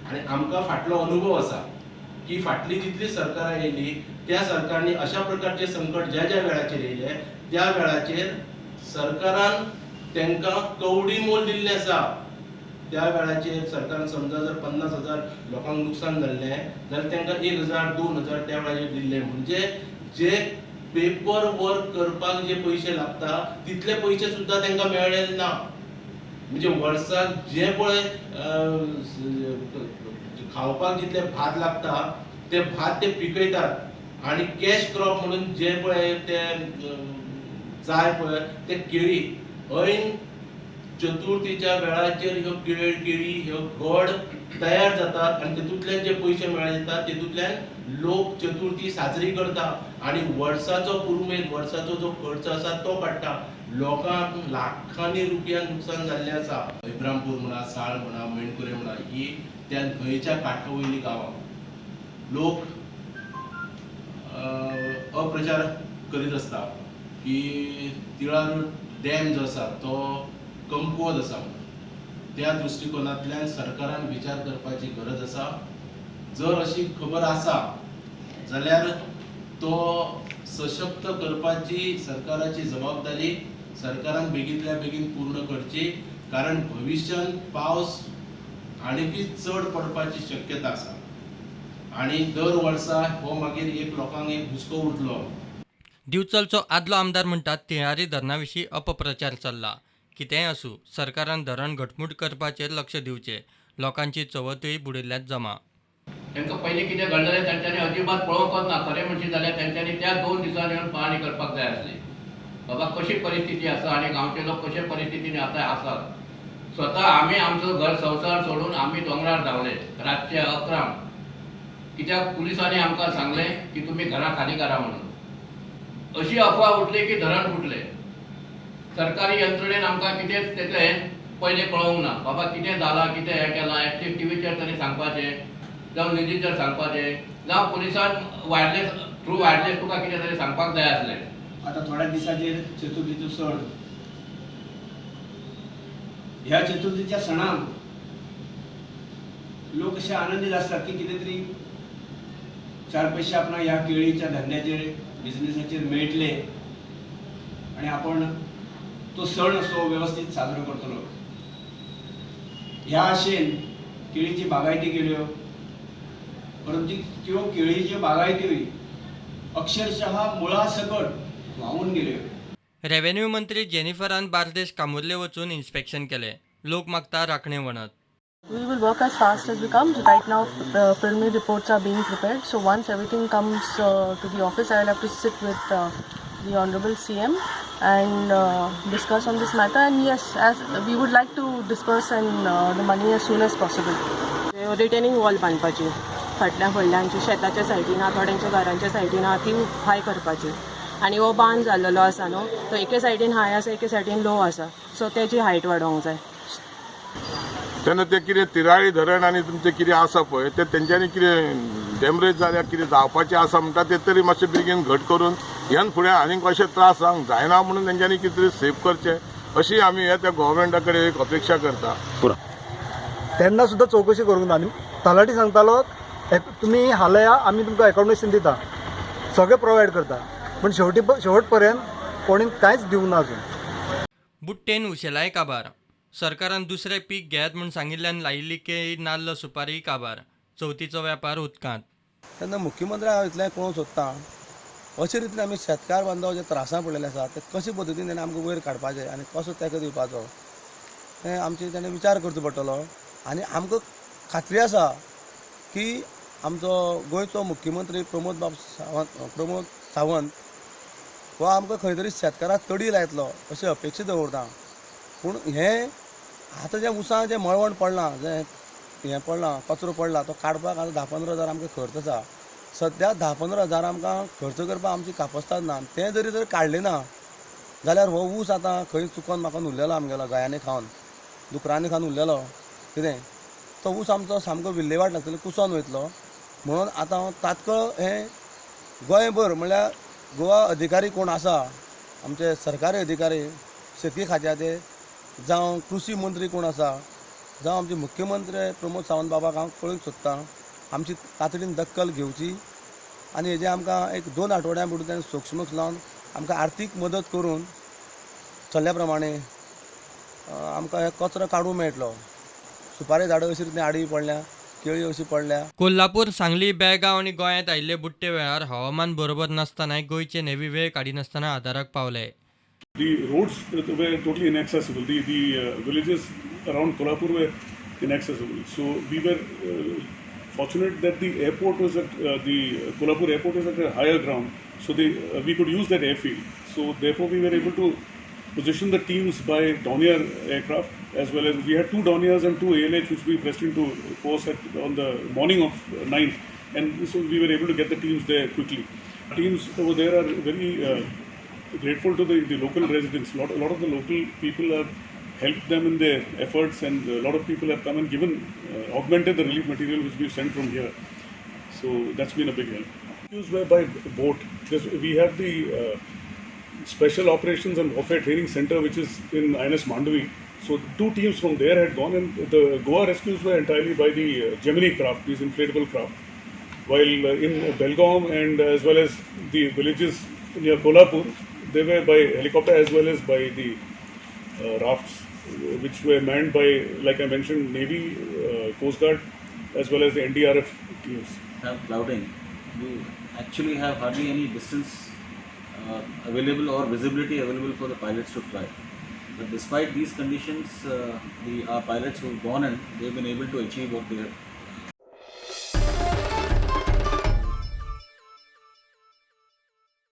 आनी आमकां फाटलो अनुभव आसा की फाटली जितली सरकारां येयली त्या सरकारनी अशा प्रकारचे संकट ज्या ज्या वेळाचेर येयले त्या वेळाचेर सरकारान तांकां कवडी मोल दिल्लें आसा. त्या वेळाचेर सरकारान समजा जर 50,000 लोकांक नुकसान जाल्लें जाल्यार तांकां 1,000 2,000 त्या वेळाचेर दिल्ले. म्हणजे जे पेपर वर्क करपाक जे पयशे लागता तितले पयशे सुद्दां तांकां मेळ्ळे ना. म्हणजे वर्साक जे पळय खावपाक जितले भात लागता ते भात ते पिकयतात आनी कॅश क्रॉप म्हणून जे पळय ते जाय पळय ते केळी ऐन चतुर्थीच्या वेळाचेर ह्यो केळी ह्यो गोड तयार जातात आनी तेतूंतल्यान जे पयशे मेळतात तेतूंतल्यान लोक चतुर्थी साजरी करता आनी वर्साचो पुरुमेंत वर्साचो जो खर्च आसा तो काडटा. लोकांक लाखांनी रुपया नुकसान जाल्लें आसा. इब्रामपूर म्हणा, साळ म्हणा, मेणकुरे म्हणा, ही त्या न्हंयच्या कांठा वयली गांवां. लोक अप्रचार करीत आसता की तिळार डॅम जो आसा तो कमकुवत आसा. त्या दृश्टिकोनांतल्यान सरकारान विचार करपाची गरज आसा. जर अशी खबर आसा जाल्यार तो सशक्त करपाची सरकाराची जबाबदारी सरकारान बेगींतल्या बेगीन पूर्ण करची, कारण भविश्यांत पावस आनीकय चड पडपाची शक्यता आसा आनी दर वर्सा हो मागीर एक लोकांक एक हुस्को उरतलो. दिवचलचो आदलो आमदार म्हणटात तिळारी धरणा विशीं अपप्रचार चल्ला. कितेंय आसूं, सरकारान धरण घटमूट करपाचेर लक्ष दिवचें. लोकांची चवथूय बुडिल्ल्यात जमा. तांकां पयलीं कितें घडलेलें तांच्यांनी अजिबात पळोवंकच ना. खरें म्हणशी जाल्यार तांच्यांनी त्या 2 दिसांनी येवन पाहणी करपाक जाय आसली. बाबा कशी परिस्थिती आसा आनी गांवचे लोक कशे परिस्थितीन आतां आसात. स्वता आमी आमचो घर संवसार सोडून आमी दोंगरार धांवले रातचे 11, कित्याक पुलिसांनी आमकां सांगलें की तुमी घरां खाली करा म्हणून. अशी अफवा उठली की धरण फुटलें. सरकारी यंत्रणेन आमकां कितेंच तेचें हें पयलें कळोवंक ना. बाबा कितें जालां, कितें हें केलां, एटलिस्ट टिवीचेर तरी सांगपाचें, जावं न्युजीचेर सांगपाचें, जावं पुलिसान वायरलेस थ्रू वायरलेस तुका कितें तरी सांगपाक जाय आसलें. आतां थोड्या दिसाचेर चतुर्थीचो सण, ह्या चतुर्थीच्या सणाक लोक अशे आनंदीत आसतात की कितें तरी 4 पयशे आपणाक ह्या केळीच्या धंद्याचेर बिजनेसाचेर मेळटले आनी आपण तो सण असो वेवस्थीत साजरो करतलो. ह्या आशेन केळीची बागायती केल्यो, परंतु त्यो केळीच्यो बागायत्योय अक्षरशः मुळा सकट व्हांवून गेल्यो. रेव्हेन्यू मंत्री जेनिफरान बार्देश कामुर्ले वचून इन्स्पेक्शन केलें. लोक मागता राखणे वणत. We will work as fast as we come. Right now, preliminary reports are being prepared. So once everything comes to the office, I will have to sit with the Honorable CM and discuss on this matter. And yes, as we would like to disperse and the money as soon as possible. Retaining wall बांदपाची फाटल्या व्हडल्यांची शेताच्या सायडीन आहा, थोड्यांच्या घरांच्या सायडीन आहा, ती हाय करपाची. आनी हो बांद जाल्लो आसा न्हू, तो एके सायडीन हाय आसा, एके सायडीन लो आसा, सो तेजी हायट वाडोवंक जाय. तेन्ना तें कितें तिराळी धरण आनी तुमचें कितें आसा पळय तें तेंच्यांनी कितें डॅमरेज जाल्यार कितें जावपाचें आसा म्हणटा तें तरी मातशें बेगीन घट करून ह्यान फुडें आनीक अशे त्रास जावंक जायना म्हणून तेंच्यांनी कितें तरी सेफ करचें अशी आमी ह्या त्या गोवोरमेंटा कडेन एक अपेक्षा करता. तेन्ना सुद्दां चवकशी करूंक ना. आनी तलाठी सांगतालो तुमी हालया, आमी तुमकां एकोमोडेशन दिता, सगळें प्रोवायड करता, पूण शेवट पर्यंत कोणी कांयच दिवंक ना अजून. बुट्टेन उशेलाय काबार. सरकारान दुसरें पीक घेयात म्हूण सांगिल्ल्यान लायिल्ली केळी, नाल्ल, सुपारी काबार. चवथीचो व्यापार उदकांत. तेन्ना मुख्यमंत्री हांव इतलें कळोवंक सोदता, अशे रितीन आमी शेतकार बांधव जे त्रासां पडलेले आसा ते कशे पद्दतीन तेणें आमकां वयर काडपाचें आनी कसो तेंको दिवपाचो हें आमचें तेणें विचार करचो पडटलो. आनी आमकां खात्री आसा की आमचो गोंयचो मुख्यमंत्री प्रमोद सावंत हो आमकां खंय तरी शेतकाराक तडी लायतलो अशी अपेक्षा दवरता. पूण हें आतां जें उसां जें मळवण पडलां, जें हें पडलां, कचरो पडला, तो काडपाक आतां 10-15 हजार आमकां खर्च आसा. सद्या 10-15 हजार आमकां खर्च करपाक आमची कापस्ताद ना. तें जरी जर काडलें ना जाल्यार हो ऊस आतां खंय चुकोन म्हाका उरलेलो आमगेलो गायांनी खावन, दुकरांनी खावन उरलेलो कितें, तो ऊस आमचो सामको विल्लेवाट लागतली, कुसोन वयतलो. म्हणून आतां हांव तात्काळ हें गोंयभर म्हणल्यार गोवा अधिकारी कोण आसा, आमचे सरकारी अधिकारी, शेतकी खात्याचे जावं कृषी मंत्री कोण आसा, जावं आमचे मुख्यमंत्री प्रमोद सावंत बाबाक हांव कळोवंक सोदतां, आमची तातडीन दखल घेवची आनी हेजें आमकां एक 2 आठवड्यां भितर ताणें सोक्षमोक्ष लावन आमकां आर्थीक मदत करून चल्ल्या प्रमाणे आमकां हे कचरो काडूंक मेळटलो. सुपारी झाडां अशी रितीन आडवी पडल्या, केळी अशी पडल्या. कोल्हापूर, सांगली, बेळगांव आनी गोंयांत आयिल्ले बुडटे वेळार हवामान बरोबर नासतनाय गोंयचे नेव्ही वेळ काडिनासतना आदाराक पावले. The roads were totally inaccessible. The villages around Kolhapur were inaccessible. So we were fortunate that the airport was at the Kolhapur airport is at a higher ground, so we could use that airfield. So therefore we were able to position the teams by Dornier aircraft, as well as we had 2 Dorniers and 2 ALH which we pressed into force on the morning of 9th, and so we were able to get the teams there quickly. Teams over there are very grateful to the local residents. A lot of the local people have helped them in their efforts, and a lot of people have come and given, augmented the relief material which we've sent from here. So that's been a big help. Rescues were by boat, because we have the Special Operations and Warfare Training Center, which is in INS Mandavi. So 2 teams from there had gone, and the Goa rescues were entirely by the Gemini craft, these inflatable craft. While in Belgaum and as well as the villages near Kolhapur, they were by helicopter as well as by the rafts, which were manned by, like I mentioned, Navy, Coast Guard, as well as the NDRF teams. Have clouding, you actually have hardly any distance available or visibility available for the pilots to fly. But despite these conditions, our pilots who have gone in, they've been able to achieve what they have